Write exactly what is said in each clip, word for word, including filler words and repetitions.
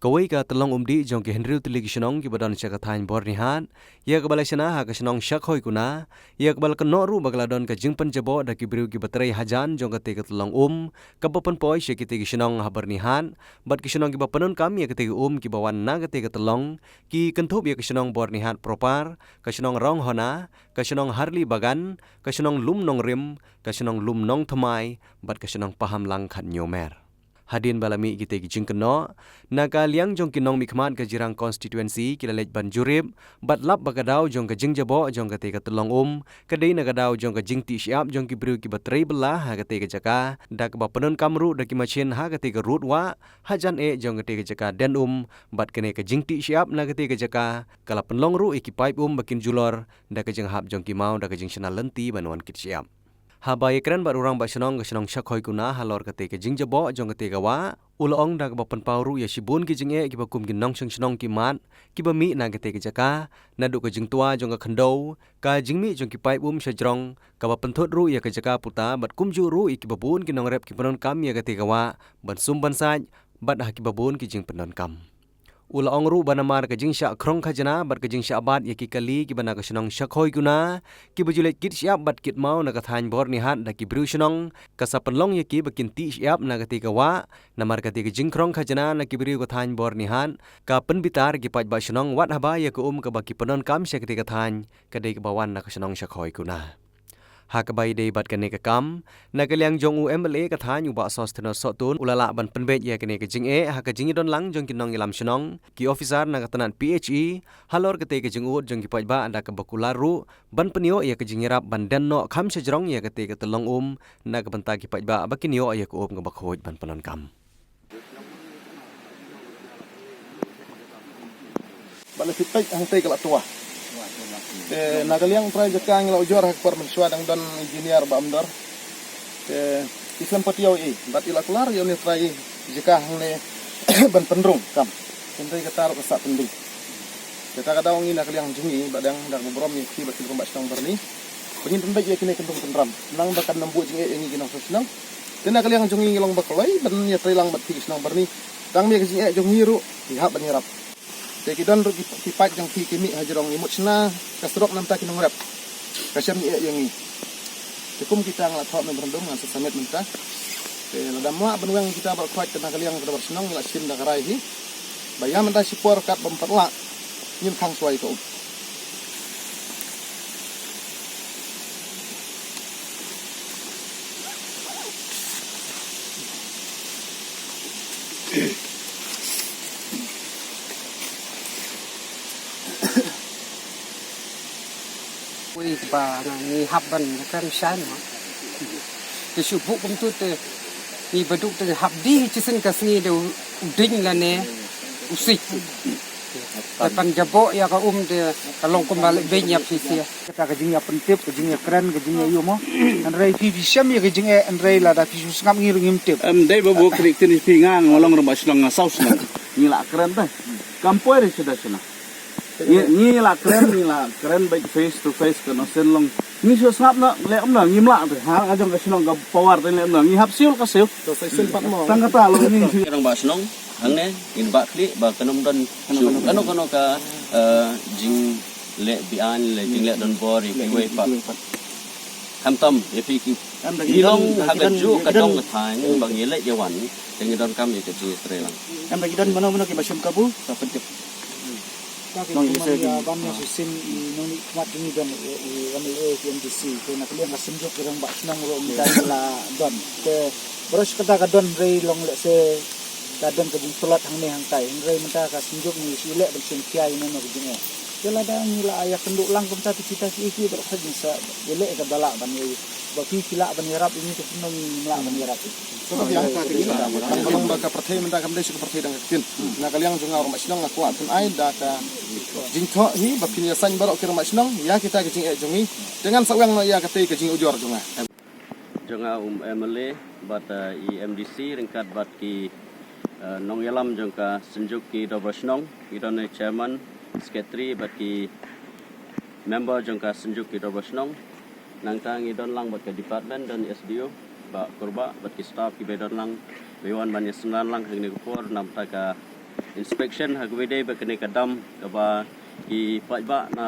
Kawei ka tyllong umdih jong ki hynriew tylli ki shnong kiba don sha ka thaiñ Byrnihat, ïa kaba la shna ha ka shnong Shakhoi Kuna, ïa kaba la kynnoh ruh ba ka la don ka jingpynjaboh da ki briew kiba trei hajan jong katei ka tyllong um, kaba pynpoi sha kitei ki shnong ha Byrnihat, bad ki shnong kiba pyndonkam ïa katei ka um kiba wan na katei ka tyllong, ki kynthup ïa ka shnong Byrnihat proper, ka shnong Ronghona, ka shnong Harli Bagan, ka shnong Lum Nongrim, ka shnong Lum Nongthymmai, bad ka shnong Pahamlang Khathynñiewmer. Hadien ba la mih kitei ki jingkynnoh, na ka liang jong ki nongmihkhmat ka Jirang constituency ki la leit ban jurip, bad lap ba ka daw jong ka jingjaboh jong katei ka tyllong um, ka dei na ka daw jong ka jingtih shyiap jong ki briew kiba trei bylla ha katei ka jaka, da kaba pyndonkam ruh da ki machin ha katei ka rud wah, hajan eh jong katei ka jaka dien um, bad kane ka jingtih shyiap na katei ka jaka, ka la pynlong ruh ïa ki paip um ba kin julor, da ka jinghap jong ki maw da ka jingshna lynti ban wan kit shyiap. Haba ïakren bad u Rangbah Shnong ka shnong Shakhoi Kuna halor katei ka jingjaboh jong katei ka wah, u la ong da kaba pynpaw ruh ïa shibun ki jingeh kiba kum ki nongshong shnong ki mad, kiba mih na katei ka jaka, naduh ka jingtwa jong ka khyndew, ka jingmih jong ki paip um sha jrong, kaba pynthut ruh ïa ka jaka puta, bad kumjuh ruh ïa kiba bun ki nongrep ki pyndonkam ïa katei ka wah, ban sum ban sait, bad ha kiba bun ki jingpyndonkam. U la ong ruh ba namar ka jingshah khrong khajna bad ka jingshah bat ïa ki kali kiba na ka shnong Shakhoi Kuna, kiba ju leit kit shyiap bad kit maw na ka thaiñ Byrnihat da ki briew shnong, ka sa pynlong ïa ki ba kin tih shyiap na katei ka wah, namar katei ka jingkhrong khajna na ki briew ka thaiñ Byrnihat, ka pynbitar ki paidbah shnong wat haba ïa ka um kaba ki pyndonkam sha katei ka thaiñ, ka dei kaba wan na ka shnong Shakhoi Kuna. Ha kaba ïadei bad kane ka kam, na ka liang jong u M L A ka thaiñ u Bah Sosthenes Sohtun, u la lah ban pynbeit ïa kane ka jingeh ha ka jingïadon lang jong ki nongïalam shnong, ki officer na ka tnat P H E, halor katei ka jingud jong ki paidbah da kaba kular ruh, ban pynïoh ïa ka jingïarap ban dien noh kham sha jrong ïa katei ka tyllong um, na ka bynta ki paidbah ba kin ïoh ïa ka um kaba khuid ban pyndonkam. Ba la phi peit hangtei ka la twa. Te na ka liang trai jaka ngi la ujor ha ka por mynshuwa dang don engineer ba am dor. Te i khlem pat ïoh i, bad i la kular ïa une trai jaka hangne ban pynrung kam. Hynrei kata ruh ka sah pynbeit. Kata ka daw ngi na ka liang jong ngi ba dang da ka burom ïa phi bad ki rangbah shnong Byrni. Ba ngin pynbeit ïa kine ki nongpynram. Nang ba kan ym buh jingeh ïa ngi ki nongshong shnong. Te na ka liang jong ngi ngi long ba kloi ban ïatrei lang bad phi ki shnong Byrni. Tang ïa ka jingeh jong ngi ruh ngi hap ban ïarap. Te ki don ruh ki, ki paip jong phi ki mih ha jrong, ngi mut shna ka surok namar ki nongrep. Ka shem jingeh ïa ngi. Te kum kita nga la thoh memorandum ngan sa submit mynta. Te lada ym lah ban weng kita baroh khoit, te na ka liang ka dorbar shnong ngi la shim da ka rai hi. Ba ïa mynta shipor kat bym pat lah ngin khang shuwa ïa ka um. Ui, ba nga ngi hap ban kren shai mo. Te shu buh kumtu te ngi baduk te hap dih shisien ka sngi de u, u ding lane u sik. Te pan jaboh ïa ka um te ka long kumba leh beiñ ïa phi sia. Kata ka jingïapyntip, ka jingïakren, ka jingïaïu mo. Hynrei phi phi shem ïa ka jingeh, hynrei lada phi shu sngap ngi ruh ngim tip. Em, dei ba buh krik tini phi nga nga long rangbah shnong nga saw shnong. Ngi la kren te. Kam poi re shuh da shnong. Ngi, ngi la kren, ngi la kren beit face to face ka nongsen long. Ngi shu sngap na, leh um na, ngim lah te. Ha, ka jong ka shnong ka power te leh um na. Ngi hap siew ka siew. To sa siew pat mo. Tang kata long ngi shu. Rangbah shnong, hangne, ngin bah khlieh, ba kan ym don shu. Kano, kano ka, eh, jingleh biang, leh jingleh don bor, ïa kiwei pat. Khamtam, ïa phi ki. Ngi long ha ka juh ka dong ka thaiñ, ba ngi leh ïa wan, te ngi donkam ïa ka jingïatrei lang. Em da ki don mano mano kiba shim kabu, ka pyntip. Ka ki kumne ïa ban ïa shisien i nongmihkhmat jong ngi don i, i M L A ki M D C, te na ka liang ka synjuk ki rangbah shnong ruh mynta ngi la don. Te baroh shi katta ka don hynrei long lehse ka don ka jingtlot hangne hangtai. Hynrei mynta ka synjuk ngi shu leh ban shim khia ïa mano ka jingeh. Te lada ngi la ïakynduh lang kumta te kita kiei kiei baroh khoit ngi sa ïaleh ïa kaba lah ban ïa, ba phi phi lah ban ïarap ïa ngi te kumno ngim lah ban ïarap. Ka long ba ka pyrthei mynta kam dei shu ka pyrthei dang ka ktien. Na ka liang jong nga u rangbah shnong nga kwah pyn-ai da ka jingthoh hi ba phin ïasaiñ baroh ki rangbah shnong ïa kita ki jingeh jong ngi. Te ngan sa weng noh ïa katei ka jingujor jong nga. Jong nga u M L A bad, eh, i M D C ryngkat bad ki, eh, nongïalam jong ka synjuk ki dorbar shnong, ki don i chairman, secretary bad ki member jong ka synjuk ki dorbar shnong. Nangta ngi don lang bad ka department, don S D O, Bah Kurbah, bad ki staff kiba don lang, ba wan ban ïasynran lang ha kane ka por, namar ka inspection ha kaba ïadei bad kane ka dam kaba ki paidbah na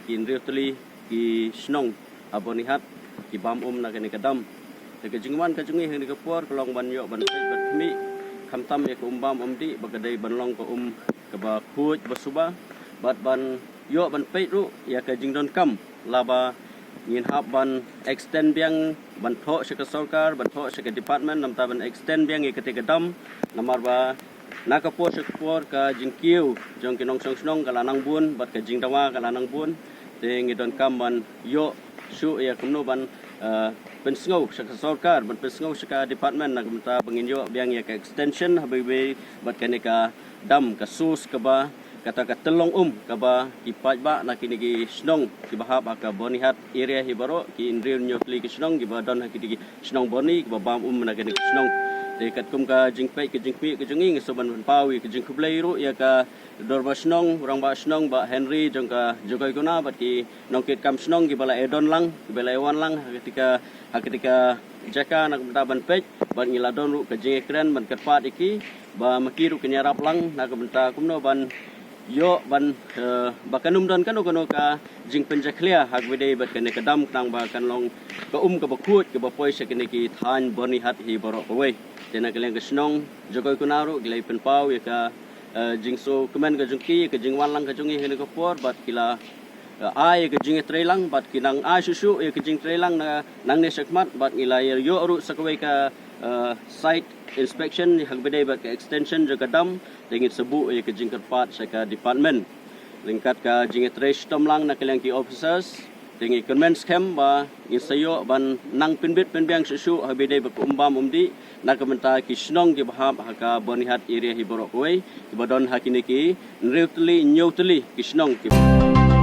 ki hynriew tylli ki shnong ha Byrnihat ki bam um na kane ka dam. Te ka jingwan ka jong ngi ha kane ka por ka long ban ïoh ban peit bad khmih khamtam ïa ka um bam um dih ba ka dei ban long ka um kaba khuid ba suba bad ban ïoh ban peit ruh ïa ka jingdonkam laba ngin hap ban extend biang ban thoh sha ka sorkar, ban thoh sha ka department namar ban extend biang ïa kata ka dam, namar ba na ka por sha ka por ka jingkiew jong ki nongshong shnong ka la nang bun bad ka jingdawa ka la nang bun. Te ngi donkam ban ïoh shuh ïa kumno ban, eh, pynsngew sha ka sorkar, ban pynsngew sha ka department na ka bynta ba ngin ïoh biang ïa ka extension ha bynta bad kane ka dam, ka source kaba kata ka tyllong um kaba ki paidbah na kine ki shnong kiba hap ha ka Byrnihat area hi baroh, ki hynriew hynñiew tylli ki shnong kiba don ha kine ki shnong Byrni kiba bam um na kine ki shnong. Te katkum ka jingpeit ka jingkhmih ka jong ngi, ngi sngewbha ban pynpaw ïa ka jingkhublei ruh ïa ka Dorbar Shnong, Rangbah Shnong Bah Henry jong ka Jogoi Kuna bad ki nongkitkam shnong kiba la ïadon lang, kiba la ïawan lang ha kata ka, ha kata ka jaka na ka bynta ban peit bad ngi la don ruh ka jingïakren ban kyrpad ïa ki ba ma ki ruh kin ïarap lang na ka bynta kumno ban ïoh ban, eh, ba kan ym don kano kano ka jingpynjakhlia ha kaba ïadei bad kane ka dam khnang ba kan long ka um kaba khuid kaba poi sha kine ki thaiñ Byrnihat hi baroh kawei. Te na ka liang ka shnong Jogoi Kuna ruh ki la pynpaw ïa ka, eh, jingsngewkmen ka jong ki, ka jingwan lang ka jong ngi ha kane ka por bad ki la, eh, ai ïa ka jingïatreilang bad kin nang ai shuh shuh ïa ka jingtreilang na nangne shakhmat bad ngi la ïoh ruh sa kawei ka, eh, site inspection ha kaba ïadei bad ka extension jong ka dam. Te ngin sa buh ïa ka jingkyrpad sha ka department. Ryngkat ka jingïatrei shitom lang na ka liang ki officers, te ngi kyrmen skhem ba ngin sa ïoh ban nang pynbit pynbiang shuh shuh ha kaba ïadei bad ka um bam um dih na ka bynta ki shnong kiba hap ha ka Byrnihat area hi baroh kawei kiba don ha kine ki hynriew tylli hynñiew tylli ki shnong kiba